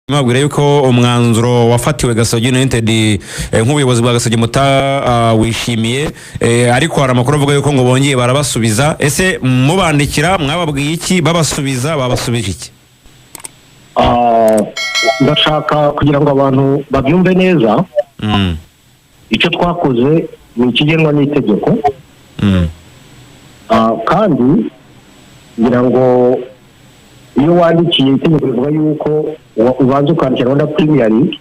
Mwabwira yuko umwanzuro wafatiwe Gasogi United, nk'ubuyobozi bwa Gasogi mutawishimiye, ariko hari amakuru avuga yuko ngo bongeye barabasubiza. Ese mubandikira mwababwiye iki? Babasubiza babasubije iki? Ndashaka kugira ngo abantu babyumve neza. Icyo twakoze ni ikigenwa n'itegeko. Kandi ngira ngo iyo wandikiye, itegeko rivuga yuko ubanza ukandikira Rwanda Premier League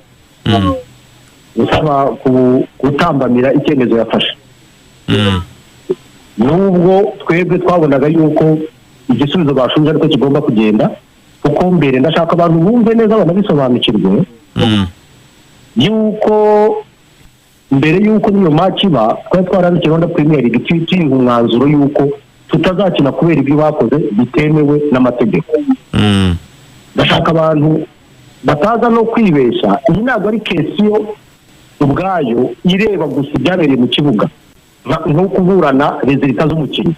usaba gutambamira icyemezo yafashe, nubwo twebwe twabonaga yuko igisubizo bashubije ariko kigomba kugenda, kuko mbere ndashaka abantu bumve neza banabisobanukirwe yuko mbere yuko n'iyo match iba, twari twarandikiye Rwanda Premier League tuyiha umwanzuro yuko tutazakina kubera ibyo bakoze bitemewe n'amategeko. Ndashaka abantu bataza no kwibesha, iyi ntabwo ari question ubwayo ireba gusa ibyabereye mu kibuga, nko kuburana résultat z'umukino,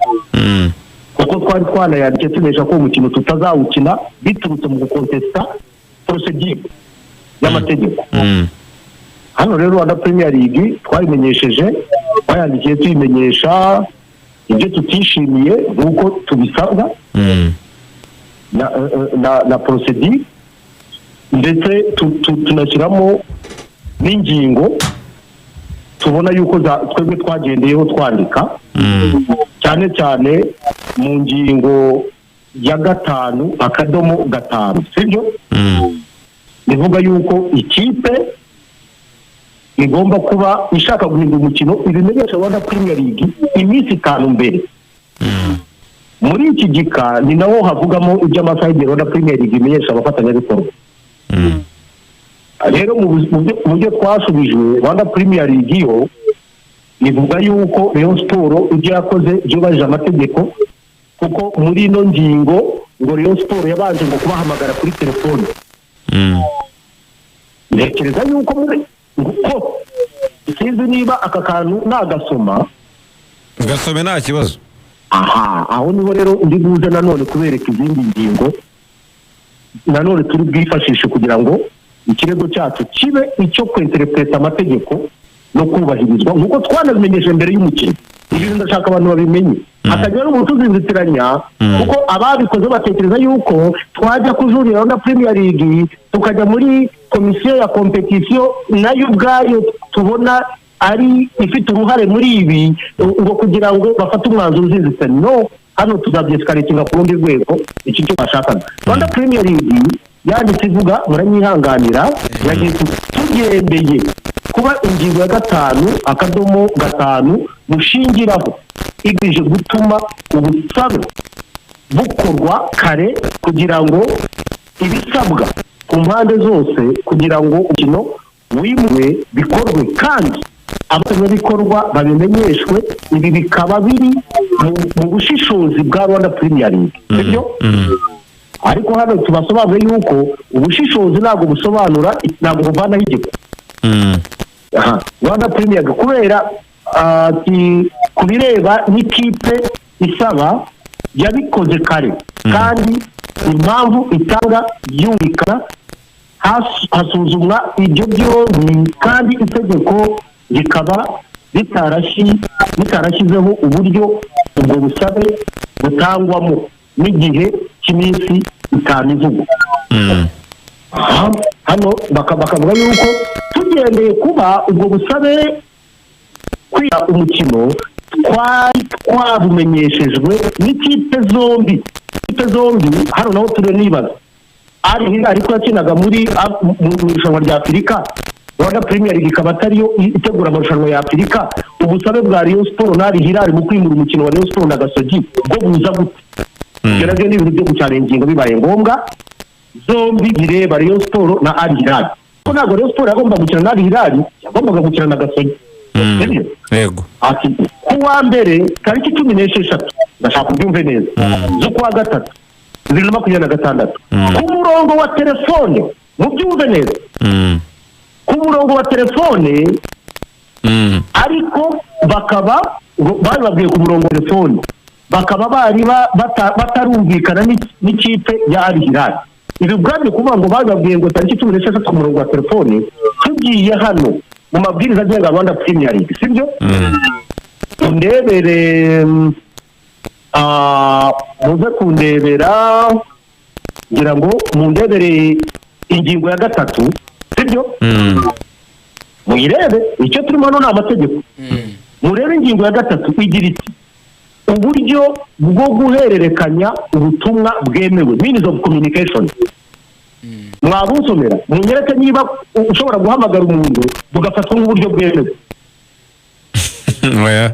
kuko twari twanayandikiye tumenyesha ko uwo mukino tutazawukina biturutse mu gukontesita procédure y'amategeko. Hano rero Rwanda Premier League twabimenyesheje, twayandikiye tuyimenyesha ibyo tutishimiye nk'uko tubisabwa na procédure, ndetse tunashyiramo n'ingingo tubona yuko twebwe twagendeyeho twandika, cyane cyane mu ngingo ya 5.5, sibyo? Bivuga yuko ikipe igomba kuba ishaka guhindura umukino ibimenyesha Rwanda Premier League iminsi 5 mbere. Muri iki gika ni naho havugamo iby'amasaha y'igihe Rwanda Premier League imenyesha abafatanyabikorwa. Rero mu byo twasubijwe, Rwanda Premier League yo ivuga yuko Rayon Sport ibyo yakoze byubahirije amategeko, kuko muri ino ngingo ngo Rayon Sport yabanje ngo kubahamagara kuri telefone. Ntekereza yuko muri ko sinzi niba aka kantu nagasoma. Gasome, nta kibazo. Aha, aho niho rero ndi buze nanone kubereka izindi ngingo nanone turi bwifashishe kugira ngo ikirego cyacu kibe icyo kwenterepureta amategeko no kubahirizwa nk'uko twanabimenyesheje mbere y'umukino. Ibintu ndashaka abantu babimenye, hatagira n'umuntu utuzinzitiranya, kuko ababikoze batekereza yuko twajya kujurira Rwanda Premier League, tukajya muri komisiyo ya compétition, nayo ubwayo tubona ari ifite uruhare muri ibi, ngo kugira ngo bafate umwanzuro uzinzitse. No hano tuzabyescalatinga ku rundi rwego. Iki cyo bashakaga, Rwanda Premier League yanditse ivuga, muranyihanganira, yagiye tugendeye kuba ingingo ya 5.5 bushingiraho igamije gutuma ubusabe bukorwa kare kugira ngo ibisabwa ku mpande zose kugira ngo umukino wimwe bikorwe kandi abafatanyabikorwa babimenyeshwe. Ibi bikaba biri mu bushishozi bwa Rwanda Premier League, sibyo? Ariko hano tubasobanure yuko ubushishozi ntabwo busobanura, ntabwo buvanaho igiku. Aha, Rwanda Premier League kubera ati ku bireba n'ikipe isaba yabikoze kare kandi impamvu itanga yumvikana, hasuzumwa ibyo byombi, kandi itegeko rikaba ritarashyizeho uburyo ubwo busabe butangwamo n'igihe cy'iminsi 5 ivugwa. Aha, hano bakavuga yuko tugendeye kuba ubwo busabe kwiga umukino twari twabumenyeshejwe n'ikipe zombi. Ikipe zombi hano naho turanibaza, ari ariko yakinaga muri mu irushanwa rya Afurika, Rwanda Premier League ikaba atariyo itegura amarushanwa ya Afurika, ubusabe bwa Rayon Sport na Al Hilal mu kwimura umukino wa Rayon Sport na Gasogi bwo buza gute? Ibyo nabyo ni ibintu byo guchallenginga bibaye ngombwa, zombi bireba Rayon Sport na Al Hilal, ko ntabwo Rayon Sport yagombaga gukina na Al Hilal, yagombaga gukina na Gasogi, sibyo? Yego. Ati ku wa mbere tariki 16, ndashaka kubyumve neza, z'ukwa gatatu 2026, ku murongo wa telefone, mubyumve neza, ku murongo wa telefone, ariko bakaba babibabwiye ku murongo wa telefone, bakaba bari batarumvikana n'ikipe ya Al Hilal. Ibi ubwabyo kuvuga ngo bababwiye ngo tariki 16 ku murongo wa telefone, tugiye hano mu mabwiriza agenga Rwanda Premier League, sibyo? Ndebere, muze kundebera, ngira ngo mundebere ingingo ya 3, sibyo? Muyirebe, icyo turimo hano ni amategeko. Murebe ingingo ya 3 igira iti: uburyo bwo guhererekanya ubutumwa bwemewe, means of communication. Mwabusomera, munyereke niba ushobora guhamagara umuntu bugafatwa nk'uburyo bwemewe. Oya.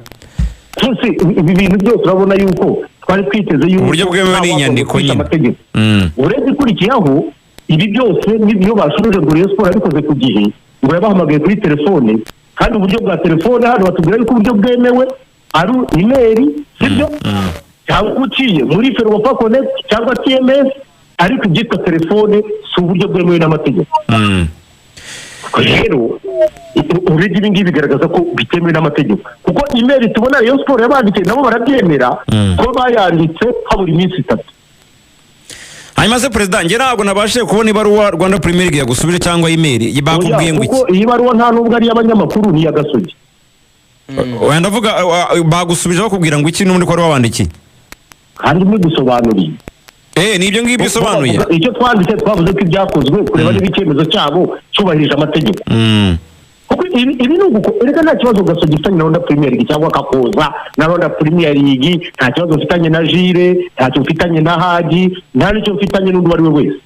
Tuzi ibi bintu byose, urabona yuko twari twiteze yuko Uburyo bwemewe ni inyandiko kwica nyine. amategeko. Urebye ikurikiyeho, ibi byose nibyo bashubije ngo Rayon Sport yabikoze ku gihe, ngo yabahamagaye kuri telefone. Kandi uburyo bwa telefone hano batubwira yuko uburyo bwemewe ari email, sibyo? Cyangwa uciye muri Ferwafa Connect cyangwa TMS, ariko ibyitwa telefone si uburyo bwemewe n'amategeko. Rero urebye ibi ngibi bigaragaza ko bitemewe n'amategeko, kuko email tubona Rayon Sport yabandikiye, nabo barabyemera ko bayanditse habura iminsi 3. Hanyuma se perezida, njye ntabwo nabashije kubona ibaruwa Rwanda Premier League yagusubije cyangwa email. Bakubwiye ngo iki? Kuko iyi baruwa nta nubwo ari iy'abanyamakuru, ni iya Gasogi. Oya, ndavuga bagusubije bakubwira ngo iki n'ubundi ko wari wabandikiye? Kandi ntigusobanuriye. Eh, ni ibyo ngibyo usobanuye. Icyo twanditse, twavuze ko ibyakozwe, kureba niba icyemezo cyabo cyubahirije amategeko. Kuko ibi ni uguko erega nta kibazo Gasogi ifitanye na Rwanda Premier League cyangwa Kakoza na Rwanda Premier League, nta kibazo mfitanye na Jire, ntacyo mfitanye na Haji, nta n'icyo mfitanye n'undi uwo ari we wese.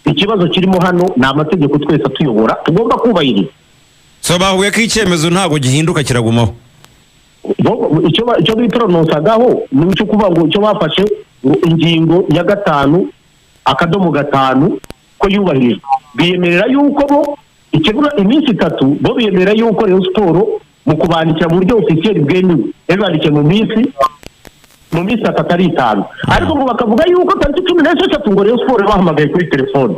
Ikibazo kirimo hano ni amategeko twese atuyobora tugomba kubahiriza. So bavuga ko icyemezo ntabwo gihinduka, kiragumaho. Icyo bipronosagaho ni icyo kuvuga ngo icyo bafashe, ngo ingingo ya 5.5 ko yubahirijwe, biyemerera yuko bo ikibura iminsi 3, bo biyemerera yuko Rayon Sport mu kubandikira mu buryo officiel bwemewe yabibandikiye mu minsi 3 atari 5, ariko ngo bakavuga yuko tariki 16 ngo Rayon Sport bahamagaye kuri telefone.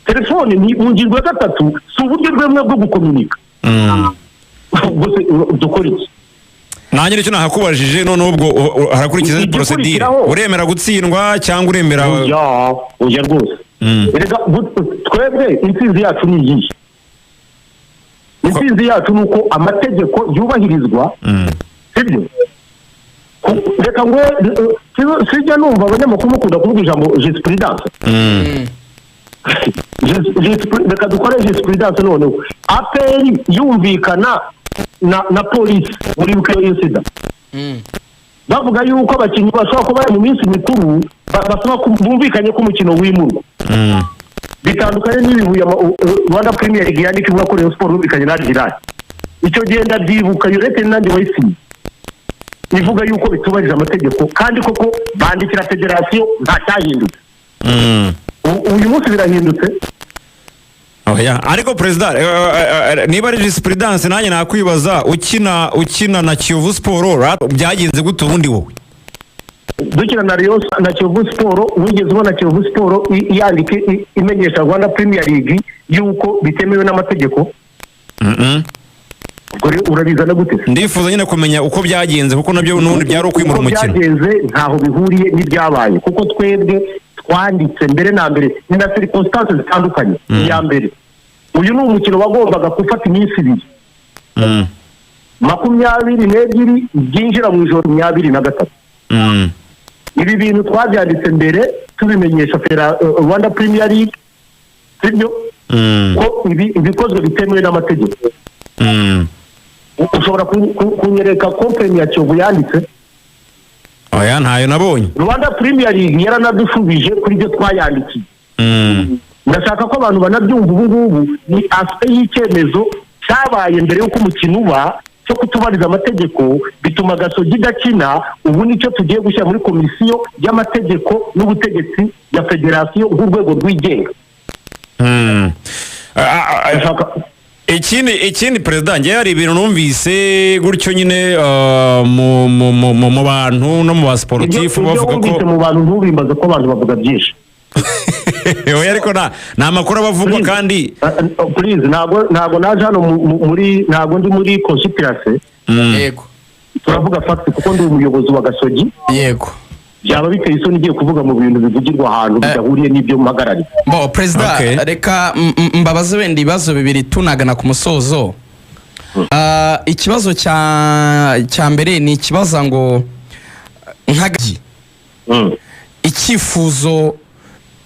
Telefone ni mu ngingo ya 3, si uburyo bwemewe bwo gukominika. Ubwo se dukora iki? Nanjye nicyo nahakubajije. Noneho ubwo harakurikiza procédure. Igikurikiraho- Uremera gutsindwa cyangwa uremera? Oya, oya rwose. Erega twebwe intsinzi yacu ni iyihe? Intsinzi yacu ni uko amategeko yubahirizwa, sibyo? Reka ngo sijya numva abanyamakuru mukunda kuvuga ijambo jurisprudence. Reka dukore jurisprudence noneho. APR yumvikana na polisi muri iyo incident, bavuga yuko abakinnyi bashobora kuba bari mu minsi mikuru, basaba ko bumvikanye ko umukino wimurwa. Bitandukanye n'ibihuye Rwanda Premier League yandika ivuga ko Rayon Sport yumvikanye na Al Hilal. Icyo gihe ndabyibuka, iyo lettre nanjye wayisinye, ivuga yuko bitubahirije amategeko, kandi koko bandikira federasiyo, nta cyahindutse. Uyu munsi birahindutse. Oya, ariko perezida, niba ari jurisprudence, nanjye nakwibaza, ukina na Kiyovu Sport byagenze gute ubundi wowe? Dukina na Rayon na Kiyovu Sport, wigeze ubona Kiyovu Sport yandika imenyesha Rwanda Premier League yuko bitemewe n'amategeko? Ubwo rero urabizana gute se? Ndifuza nyine kumenya uko byagenze, kuko nabyo n'ubundi byari ukwimura Uko umukino. byagenze ntaho bihuriye n'ibyabaye, kuko twebwe twanditse mbere na mbere ni na circonstances zitandukanye. Iya mbere, uyu ni umukino wagombaga gufata iminsi 2, 22 byinjira mu ijoro 23. Ibi bintu twabyanditse mbere, tubimenyesha fera Rwanda Premier League, sibyo? Ko ibi ibikozwe bitemewe n'amategeko. Ushobora kunyereka complaint ya Kiyovu yanditse? Oya, ntayo nabonye. Rwanda Premier League yaranadusubije kuri ibyo twayandikiye. Ndashaka ko abantu banabyumva. Ubu ngubu ni aspect y'icyemezo cyabaye mbere y'uko umukino uba, cyo kutubariza amategeko bituma Gasogi idakina. Ubu nicyo tugiye gushyira muri komisiyo y'amategeko n'ubutegetsi ya federasiyo nk'urwego rwigenga. Ndashaka Ikindi perezida, njyewe hari ibintu numvise gutyo nyine mu bantu no mu ba sportif Ibyo bavuga wumvise ko mu bantu ntubimbaze, ko abantu bavuga byinshi. Oya, ariko nta makuru aba avugwa Please. kandi Please, ntabwo naje hano muri, ntabwo ndi muri conspiracy. Yego. Turavuga fact, kuko ndi umuyobozi wa Gasogi. Yego. Byaba biteye isoni igiye kuvuga mu bintu bivugirwa ahantu bidahuriye n'ibyo mpagarariye. Bo perezida, reka mbabaze wenda ibibazo bibiri tunagana ku musozo. Ikibazo cya mbere ni ikibaza ngo nk'agagi icyifuzo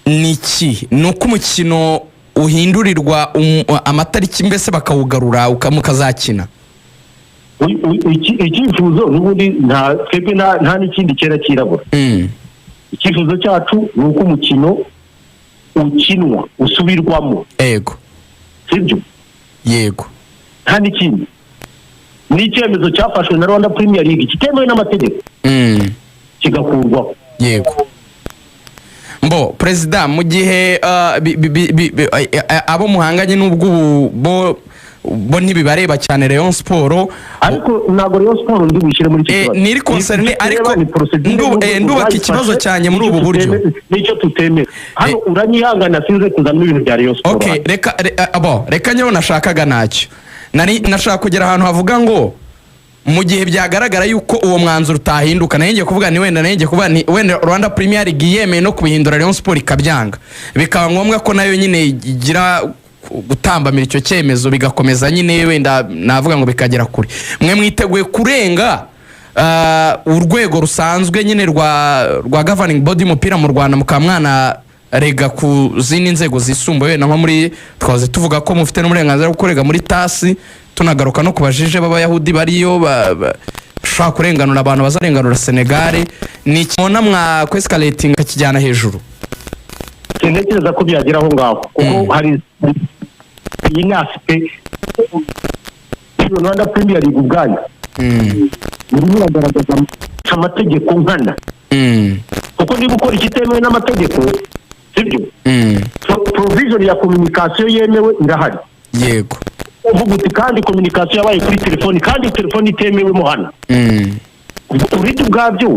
ni iki? Ni uko umukino uhindurirwa amatariki, mbese bakawugarura mukazakina? Icyifuzo n'ubundi nta twebwe nta n'ikindi cyera cyirabura. Icyifuzo cyacu ni uko umukino ukinwa, usubirwamo. Sibyo? Yego. Nta n'ikindi. Ni icyemezo cyafashwe na Rwanda Premier League kitemewe n'amategeko, kigakurwaho. Yego. Mbo perezida, mu gihe abo muhanganye n'ubwo ubu bo ntibibareba cyane, Rayon Sport. Ariko ntabwo Rayon Sport ndi bushyire muri icyo kibazo. Niri concerné, Icyo ariko tureba ni procedure n'uburyo ndubaka ikibazo bayifashe, cyanjye muri n'icyo ubu buryo. N'icyo tutemera hano. Uranyihangana, sinze kuzanamo ibintu bya Rayon Sport Okay. hano. Reka bo reka njyewe nashakaga ntacyo nari nashaka kugera ahantu havuga ngo mu gihe byagaragara yuko uwo mwanzuro utahinduka, nayo ngiye kuvuga ni wenda, nayo ngiye kuvuga ni wenda Rwanda Premier League yemeye no kubihindura, Rayon Sport ikabyanga, bikaba ngombwa ko nayo nyine igira gutambamira icyo cyemezo, bigakomeza nyine, wenda navuga ngo bikagera kure, mwe mwiteguye kurenga urwego rusanzwe nyine rwa governing body y'umupira mu Rwanda, mukaba mwanarega ku zindi nzego zisumbuye, wenda nko muri, twahoze tuvuga ko mufite n'uburenganzira bwo kurega muri TAS, tunagaruka no ku ba juge b'Abayahudi bariyo bashobora kurenganura abantu, bazarenganura Senegal? Ni ikibona mwa kwescalating akijyana hejuru? Sintekereza ko byagera aho ngaho, kuko hari iyi ni aspect Rwanda Premier League ubwayo irimo iragaragaza amategeko nkana, kuko niba ukora ikitemewe n'amategeko, sibyo? Provision ya communication yemewe irahari. Uvuga uti kandi communication yabaye kuri telefoni, kandi telefoni itemewemo hano. Uretse ubwabyo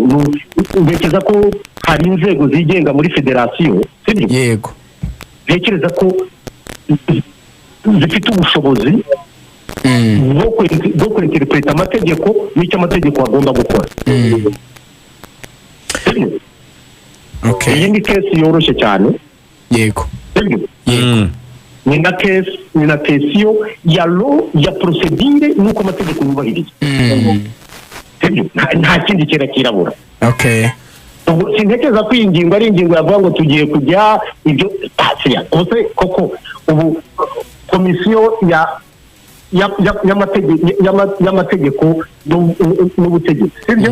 ntekereza ko hari inzego zigenga muri federasiyo, sibyo? Yego. Ntekereza ko zifite ubushobozi bwo kwinterpreta amategeko n'icyo amategeko agomba gukora. Sibyo? Okay. Iyi ni case yoroshye cyane. Sibyo? Yego. Ni na case, ni na question ya law, ya procedure, n'uko amategeko yubahirizwa. Sibyo? Nta kindi cyera kirabura. Ubwo sintekereza ko iyi ngingo ari ingingo yavuga ngo tugiye kujya ibyo pasiya ubuse koko. Ubu komisiyo y'amategeko n'ubutegetsi, sibyo?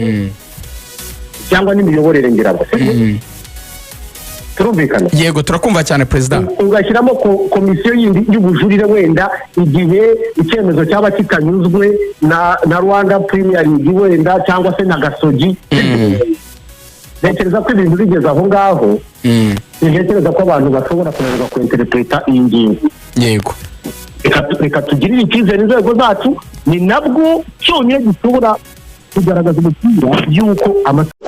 Cyangwa n'imiyoborere, ngira ngo, sibyo? Turumvikana? Yego, turakumva cyane, perezida. Ugashyiramo komisiyo yindi y'ubujurire, wenda igihe icyemezo cyaba kitanyuzwe na Rwanda Premier League wenda, cyangwa se na Gasogi. Ntekereza ko ibintu bigeze aho ngaho, ntekereza ko abantu bashobora kunanirwa kwinterpreta iyi ngingo. Reka tugirire icyizere inzego zacu, ni nabwo cyonyine gishobora kugaragaza umupira y'uko amategeko